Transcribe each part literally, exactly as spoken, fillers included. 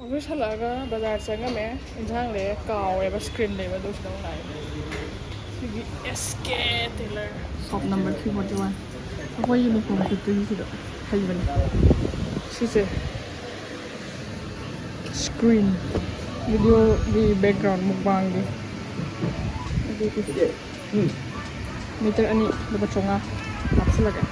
Office ꯍꯜꯂꯛꯑꯒ ꯕꯖꯥꯔ ꯆꯪꯉꯝꯃꯦ꯫ ꯏꯟꯁꯥꯡ ꯂꯩꯔꯦ, ꯀꯥꯎꯔꯦꯕ, ꯁ꯭ꯀ꯭ꯔꯤꯟ ꯂꯩꯕ, ꯑꯗꯨ ꯁꯤꯗ ꯑꯃꯨꯛ ꯂꯥꯛꯑꯦ꯫ ꯁꯤꯒꯤ S K Tailor, shop number three forty one꯫ ꯑꯩꯈꯣꯏ ꯌꯨꯅꯤꯐꯣꯔꯝ ꯐꯤꯠꯇꯨꯒꯤ ꯁꯤꯗ ꯍꯩꯕꯅꯦ꯫ ꯁꯤꯁꯦ ꯁ꯭ꯀ꯭ꯔꯤꯟ, ꯚꯤꯗꯤꯑꯣꯒꯤ ꯕꯦꯛꯒ꯭ꯔꯥꯎꯟ, ꯃꯨꯛꯕꯥꯡꯒꯤ꯫ ꯑꯗꯨꯒꯤ ꯃꯤꯇꯔ ꯑꯅꯤ ꯂꯨꯄꯥ ꯆꯥꯝꯃꯉꯥ ꯍꯥꯞꯆꯤꯜꯂꯒꯦ꯫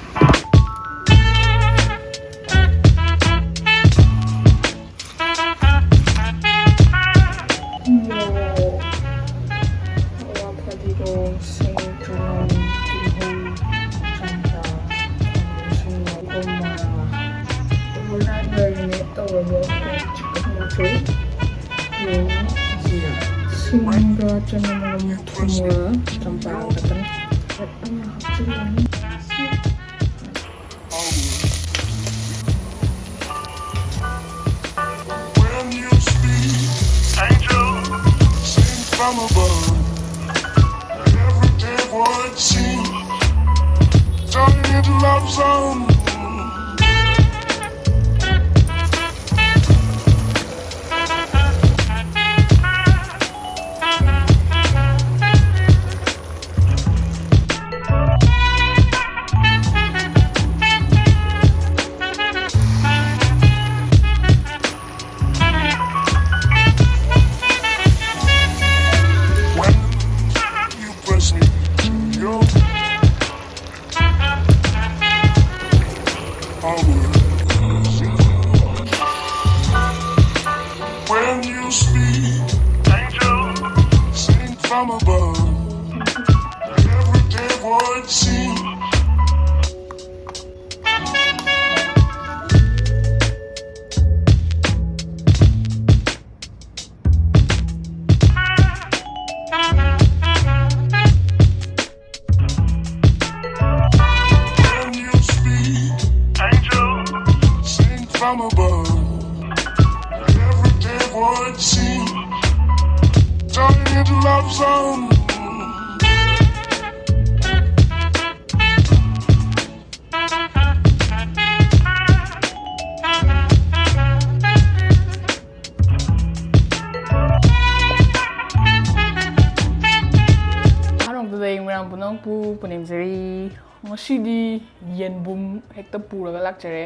ꯃꯣꯔꯣꯛ, ꯐꯗꯤꯒꯣꯝ, ꯁꯤꯡ, ꯆꯅꯝ, ꯇꯤꯜꯍꯧ, ꯆꯝꯄ꯭ꯔꯥ, ꯁꯤꯡ, ꯃꯔꯥ꯫ Overnight marinate ꯇꯧꯔꯕ chicken ꯃꯆꯨ꯫ ꯌꯦꯡꯉꯣ, ꯁꯤꯒ ꯁꯤꯡꯒ ꯆꯅꯝꯒ ꯊꯨꯝꯒ ꯆꯝꯄ꯭ꯔꯥ ꯈꯛꯇꯪ ꯍꯥꯞꯆꯤꯜꯂꯅꯤ꯫ When you speak, angel, sing from above. Every day would seem turning into love song. When you press me to your power. When you speak, angel, sing from above. Every day would seem When you speak, angel, sing from above. Every day would seem turning into love song. ꯄꯨꯅꯦꯝꯖꯔꯤ꯫ ꯉꯁꯤꯗꯤ ꯌꯦꯟꯕꯨꯝ ꯍꯦꯛꯇ ꯄꯨꯔꯒ ꯂꯥꯛꯆꯔꯦ꯫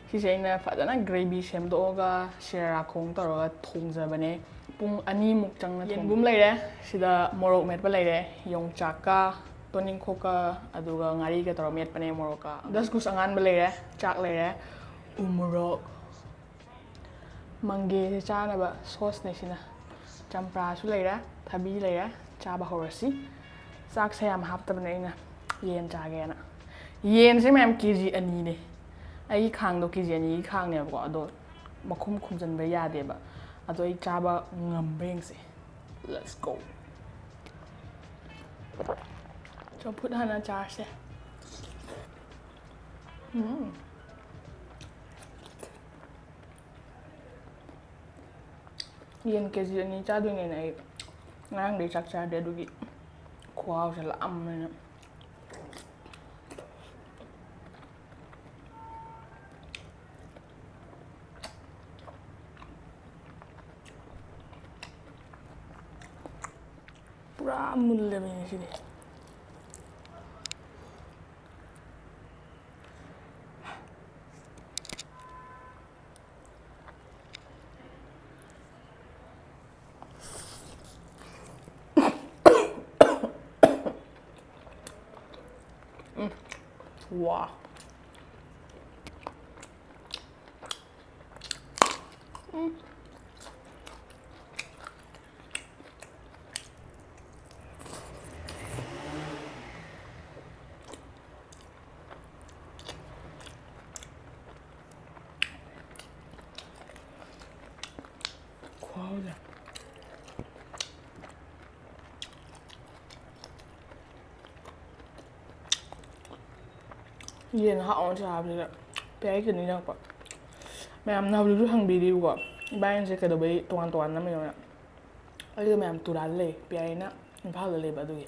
ꯁꯤꯁꯦ ꯑꯩꯅ ꯐꯖꯅ gravy ꯁꯦꯝꯗꯣꯛꯑꯒ ꯁꯤꯔꯥ ꯈꯣꯡ ꯇꯧꯔꯒ ꯊꯣꯡꯖꯕꯅꯦ꯫ ꯄꯨꯡ ꯑꯅꯤꯃꯨꯛ ꯆꯪꯅ ꯊꯣꯡꯉꯦ꯫ ꯌꯦꯟꯕꯨꯝ ꯂꯩꯔꯦ, ꯁꯤꯗ ꯃꯣꯔꯣꯛ ꯃꯦꯠꯄ ꯂꯩꯔꯦ, ꯌꯣꯡꯆꯥꯛꯀ ꯇꯣꯅꯤꯡꯈꯣꯛꯀ ꯑꯗꯨꯒ ꯉꯥꯔꯤꯒ ꯇꯧꯔꯒ ꯃꯦꯠꯄꯅꯦ ꯃꯣꯔꯣꯛꯀ꯫ ꯗꯁꯀꯨꯁ ꯑꯉꯥꯟꯕ ꯂꯩꯔꯦ, ꯆꯥꯛ ꯂꯩꯔꯦ, ꯎ ꯃꯣꯔꯣꯛ, ꯃꯪꯒꯦꯁꯦ ꯆꯥꯅꯕ sauce ꯅꯦ ꯁꯤꯅ꯫ ꯆꯝꯄ꯭ꯔꯥꯁꯨ ꯂꯩꯔꯦ, ꯊꯕꯤ ꯂꯩꯔꯦ꯫ ꯆꯥꯕ ꯍꯧꯔꯁꯤ꯫ ꯆꯥꯛꯁꯦ ꯌꯥꯝ ꯍꯥꯞꯇꯕꯅꯦ ꯑꯩꯅ, ꯌꯦꯟ ꯆꯥꯒꯦꯅ꯫ ꯌꯦꯟꯁꯦ ꯃꯌꯥꯝ ꯀꯦ ꯖꯤ ꯑꯅꯤꯅꯦ꯫ ꯑꯩꯒꯤ ꯈꯥꯡꯗꯣ ꯀꯦ ꯖꯤ ꯑꯅꯤꯒꯤ ꯈꯥꯡꯅꯦꯕꯀꯣ, ꯑꯗꯣ ꯃꯈꯨꯝ ꯈꯨꯝꯖꯤꯟꯕ ꯌꯥꯗꯦꯕ꯫ ꯑꯗꯣ ꯑꯩ ꯆꯥꯕ ꯉꯝꯕ꯭ꯔꯥ ꯌꯦꯡꯁꯦ꯫ Let's go꯫ ꯆꯝꯐꯨꯠ ꯍꯥꯟꯅ ꯆꯥꯔꯁꯦ꯫ ꯎꯝ꯫ ꯌꯦꯟ ꯀꯦ ꯖꯤ ꯑꯅꯤ ꯆꯥꯗꯣꯏꯅꯦꯅ ꯑꯩ ꯉꯔꯥꯡꯗꯩ ꯆꯥꯛ ꯆꯥꯗꯦ, ꯑꯗꯨꯒꯤ ꯈꯨꯍꯥꯎꯁꯦ ꯂꯥꯝꯃꯦꯅ꯫ ꯄꯨꯔꯥ ꯃꯨꯜꯂꯦꯕ ꯉꯁꯤꯗꯤ꯫ ꯎꯝ꯫ ꯋꯥ꯫ ꯎꯝ꯫ ꯈꯨꯍꯥꯎꯁꯦ꯫ ꯌꯦꯟ ꯍꯥꯎꯅ ꯆꯥꯕꯁꯤꯗ ꯄꯤꯌꯥꯏ ꯀꯤꯠꯅꯤ ꯆꯪꯉꯛꯄ꯫ ꯃꯌꯥꯝꯅ ꯍꯧꯖꯤꯛꯁꯨ ꯍꯪꯕꯤꯔꯤꯕꯀꯣ, ꯏꯕꯥꯅꯤꯁꯦ ꯀꯩꯗꯧꯕꯩ ꯇꯣꯉꯥꯟ ꯇꯣꯉꯥꯟ ꯅꯝꯃꯤꯅꯣꯅ꯫ ꯑꯩꯒ ꯃꯌꯥꯝ ꯇꯨꯔꯥꯗ ꯂꯩ, ꯄꯤꯌꯥꯏꯅ ꯏꯝꯐꯥꯜꯗ ꯂꯩꯕ ꯑꯗꯨꯒꯤ꯫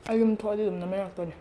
ꯑꯩ ꯌꯨꯝ ꯊꯣꯛꯑꯗꯤ ꯑꯗꯨꯝ ꯅꯝꯃꯛꯇꯣꯏꯅꯦ꯫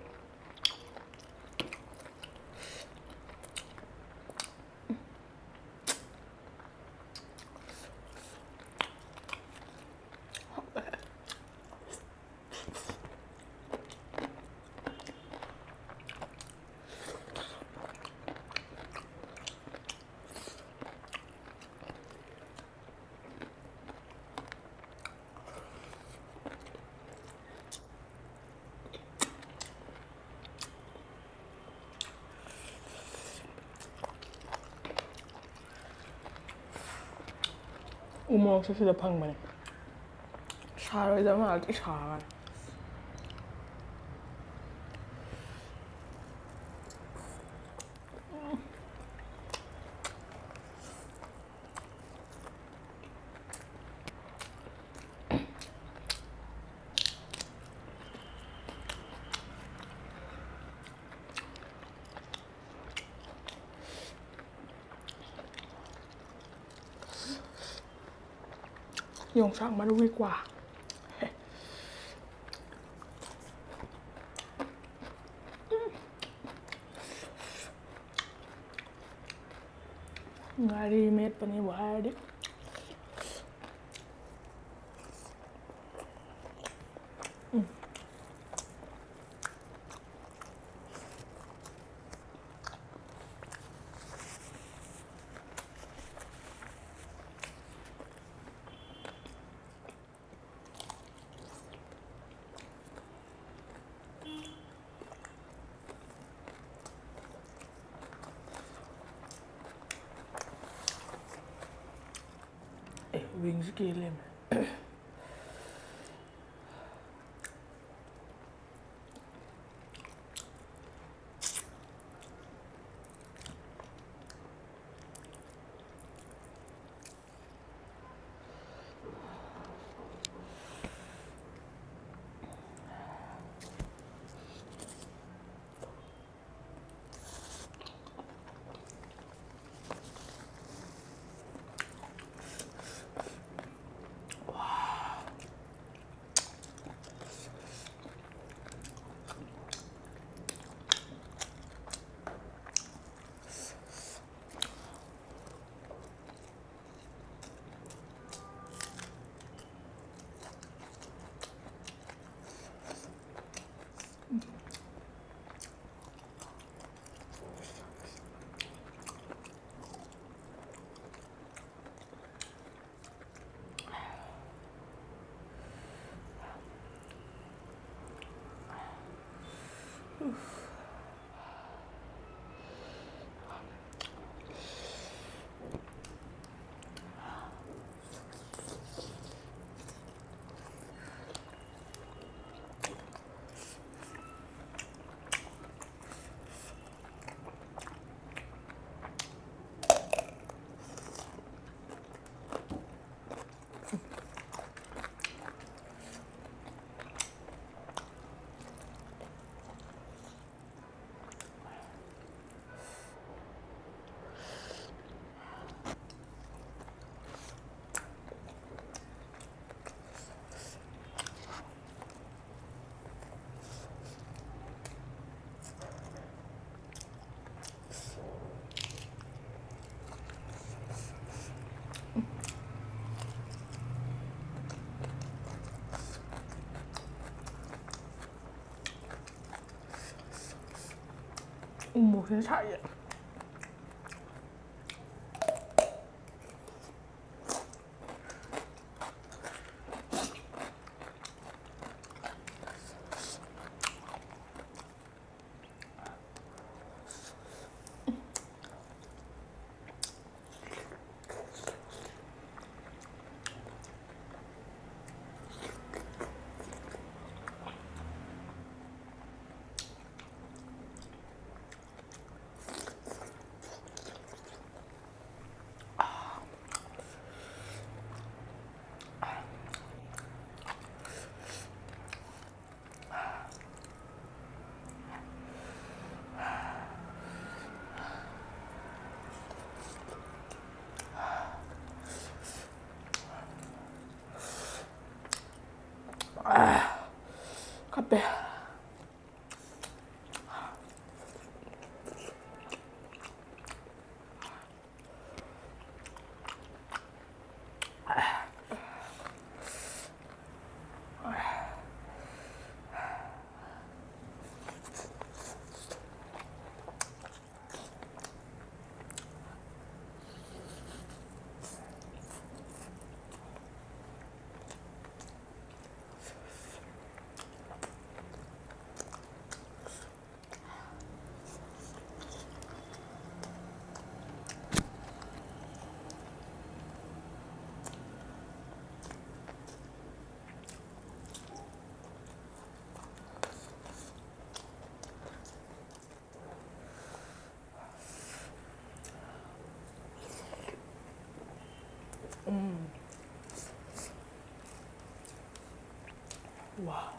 ꯎ ꯃꯣꯔꯣꯛꯁꯦ ꯁꯤꯗ ꯐꯪꯕꯅꯦ꯫ ꯁꯥꯔꯣꯏꯗꯕ ꯃꯥꯜꯂꯦ, ꯊꯤ ꯁꯥꯔꯅꯤ꯫ ꯌꯣꯡꯆꯥꯛ ꯃꯔꯨꯒꯤ ꯀ꯭ꯋꯥ꯫ ꯉꯥꯔꯤ ꯃꯦꯠꯄꯅꯦꯕꯨ ꯍꯥꯏꯔꯗꯤ꯫ ꯎꯝ꯫ ꯑꯦ, ꯋꯤꯡꯁ ꯀꯦ ꯂꯩꯔꯝꯃꯦ꯫ ꯎꯃꯣꯔꯣꯛꯁꯤꯅ ꯁꯥꯔꯤꯁꯦ꯫ ꯀꯞꯄꯦ꯫ ꯎꯝ꯫ ꯋꯥ꯫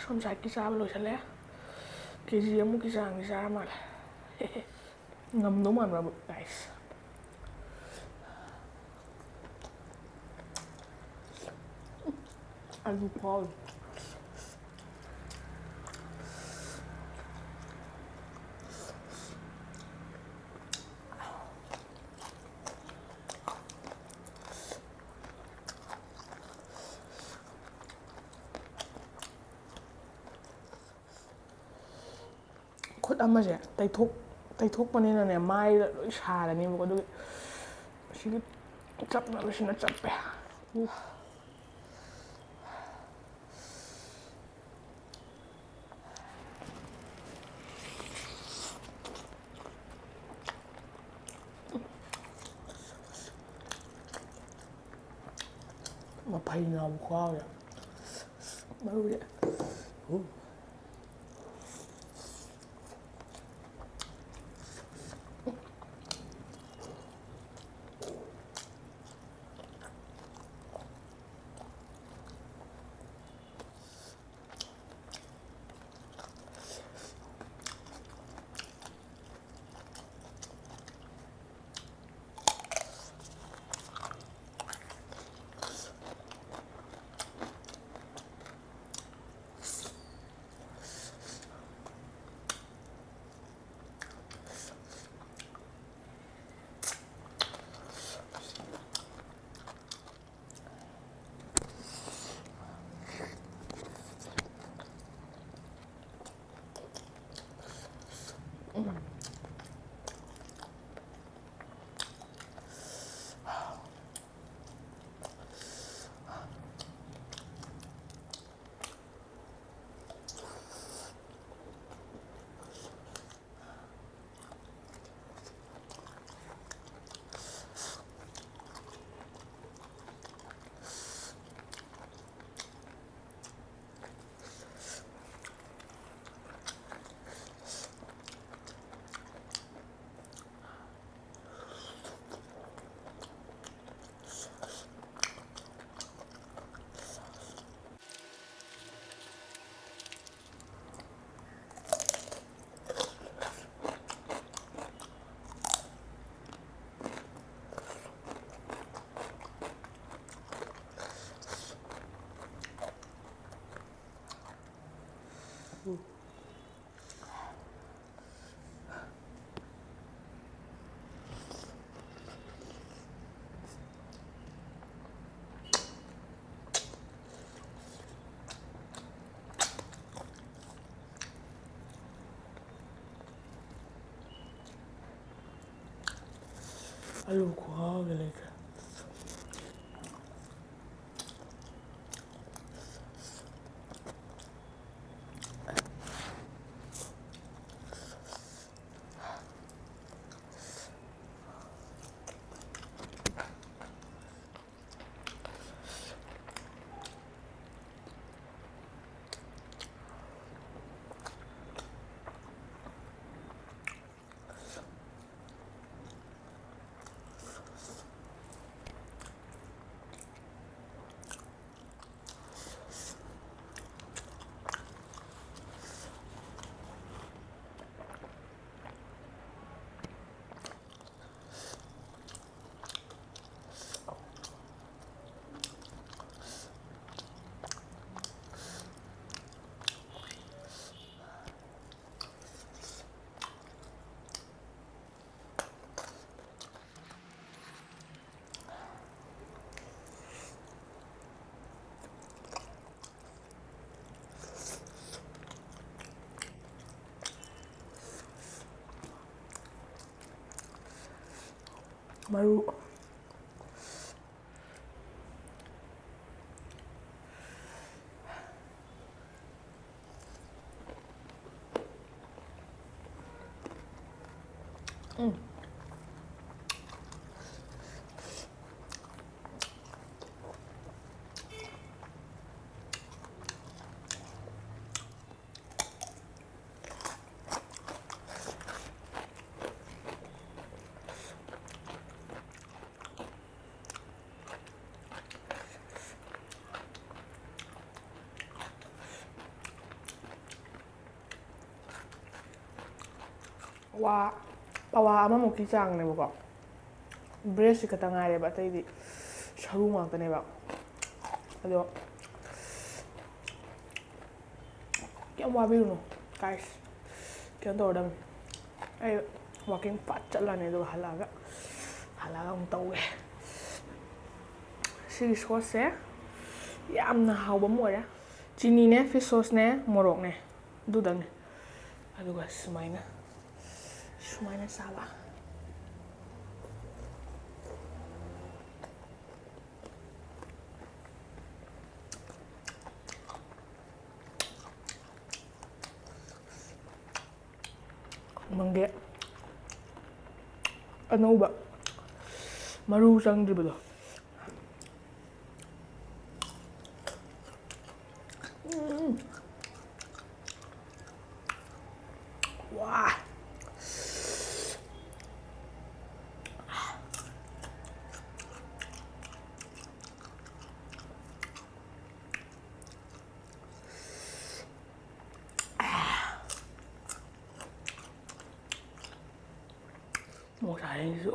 ꯁꯣꯝ ꯁꯥꯏꯠꯀꯤ ꯆꯥꯕ ꯂꯣꯏꯁꯜꯂꯦ꯫ ꯀꯦ ꯖꯤ ꯑꯃꯨꯛꯀꯤ ꯆꯥꯡꯗꯤ ꯆꯥꯔ ꯃꯥꯜꯂꯦ꯫ ꯉꯝꯗꯧ ꯃꯥꯟꯕ꯭ꯔꯕꯨ, guys? ꯑꯂꯨ ꯈꯨꯍꯥꯎꯗꯣ꯫ ꯈꯨꯠ ꯑꯃꯁꯦ ꯇꯩꯊꯣꯛ-, ꯇꯩꯊꯣꯛꯄꯅꯤꯅꯅꯦ, ꯃꯥꯏꯗ ꯂꯣꯏ ꯁꯥꯔꯅꯦꯕꯀꯣ꯫ ꯑꯗꯨꯒꯤ ꯁꯤꯒꯤ ꯆꯞꯅꯕꯁꯤꯅ ꯆꯞꯄꯦ꯫ ꯎꯐ꯫ ꯃꯐꯩꯅ ꯍꯥꯎꯕ ꯈꯨꯍꯥꯎꯁꯦ꯫ ꯃꯔꯨꯁꯦ꯫ ꯎ꯫ ꯑꯂꯨ ꯈꯨꯍꯥꯎꯗꯤ ꯂꯩꯇ꯭ꯔꯦ꯫ ꯃꯔꯨ꯫ ꯎꯝ꯫ ꯋꯥ ꯄꯋꯥ ꯑꯃꯃꯨꯛꯀꯤ ꯆꯥꯡꯅꯦꯕꯀꯣ꯫ ꯕ꯭ꯔꯦꯁꯁꯤ ꯈꯛꯇ ꯉꯥꯏꯔꯦꯕ, ꯑꯇꯩꯗꯤ ꯁꯔꯨ ꯉꯥꯛꯇꯅꯦꯕ꯫ ꯑꯗꯣ ꯀꯩꯝ ꯋꯥꯕꯤꯔꯨꯅꯨ guys꯫ ꯀꯩꯅꯣ ꯇꯧꯔꯗꯕꯅꯤ꯫ ꯑꯩ walking ꯐꯠ ꯆꯠꯂꯅꯤ, ꯑꯗꯨꯒ ꯍꯜꯂꯛꯑꯒ, ꯍꯜꯂꯛꯑꯒ ꯑꯃꯨꯛ ꯇꯧꯒꯦ꯫ ꯁꯤꯒꯤ sauceꯁꯦ ꯌꯥꯝꯅ ꯍꯥꯎꯕ ꯑꯃ ꯑꯣꯏꯔꯦ꯫ ꯆꯤꯅꯤꯅꯦ, fish sauceꯅꯦ, ꯃꯣꯔꯣꯛꯅꯦ, ꯑꯗꯨꯗꯪꯅꯦ꯫ ꯑꯗꯨꯒ ꯁꯨꯃꯥꯏꯅ, ꯁꯨꯃꯥꯏꯅ ꯆꯥꯕ꯫ ꯅꯪꯒꯤ ꯑꯅꯧꯕ ꯃꯔꯨ ꯆꯪꯗ꯭ꯔꯤꯕꯗꯣ꯫ ꯎꯝ꯫ ꯋꯥ꯫ ꯃꯣꯔꯣꯛ ꯁꯥꯔꯦ ꯑꯩꯁꯨ꯫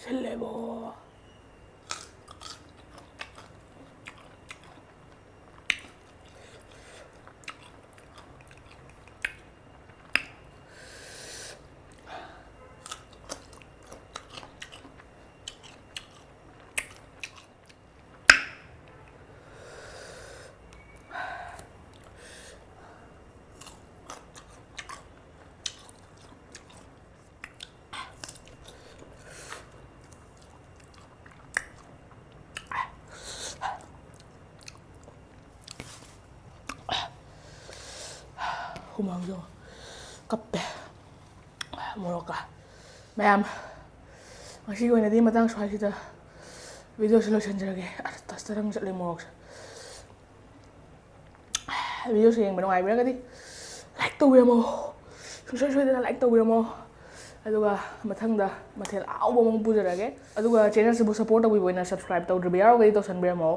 ꯁꯤꯜꯂꯦꯕꯣ꯫ ꯍꯨꯃꯥꯡꯁꯨ ꯀꯞꯄꯦ ꯃꯣꯔꯣꯛꯀ꯫ ꯃꯌꯥꯝ, ꯉꯁꯤꯒꯤ ꯑꯣꯏꯅꯗꯤ ꯃꯇꯥꯡ ꯁ꯭ꯋꯥꯏꯁꯤꯗ videoꯁꯦ ꯂꯣꯏꯁꯤꯟꯖꯔꯒꯦ꯫ ꯑꯁ, ꯇꯁ ꯇꯔꯪ ꯆꯠꯂꯦ ꯃꯣꯔꯣꯛꯁꯦ꯫ Videoꯁꯦ ꯌꯦꯡꯕ ꯅꯨꯡꯉꯥꯏꯕꯤꯔꯒꯗꯤ like ꯇꯧꯕꯤꯔꯝꯃꯣ, ꯁꯨꯡꯁꯣꯏ ꯁꯣꯏꯗꯅ like ꯇꯧꯕꯤꯔꯝꯃꯣ꯫ ꯑꯗꯨꯒ ꯃꯊꯪꯗ ꯃꯊꯦꯜ ꯑꯍꯥꯎꯕ ꯑꯃ ꯄꯨꯖꯔꯛꯑꯒꯦ꯫ ꯑꯗꯨꯒ channelꯁꯤꯕꯨ support ꯇꯧꯕꯤꯕ ꯑꯣꯏꯅ subscribe ꯇꯧꯗ꯭ꯔꯤꯕ ꯌꯥꯎꯔꯒꯗꯤ ꯇꯧꯁꯟꯕꯤꯔꯝꯃꯣ꯫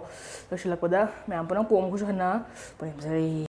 ꯂꯣꯏꯁꯤꯜꯂꯛꯄꯗ ꯃꯌꯥꯝ ꯄꯨꯝꯅꯃꯛꯄꯨ ꯑꯃꯨꯛꯀꯁꯨ ꯍꯟꯅ ꯄꯨꯅꯦꯝꯖꯔꯤ꯫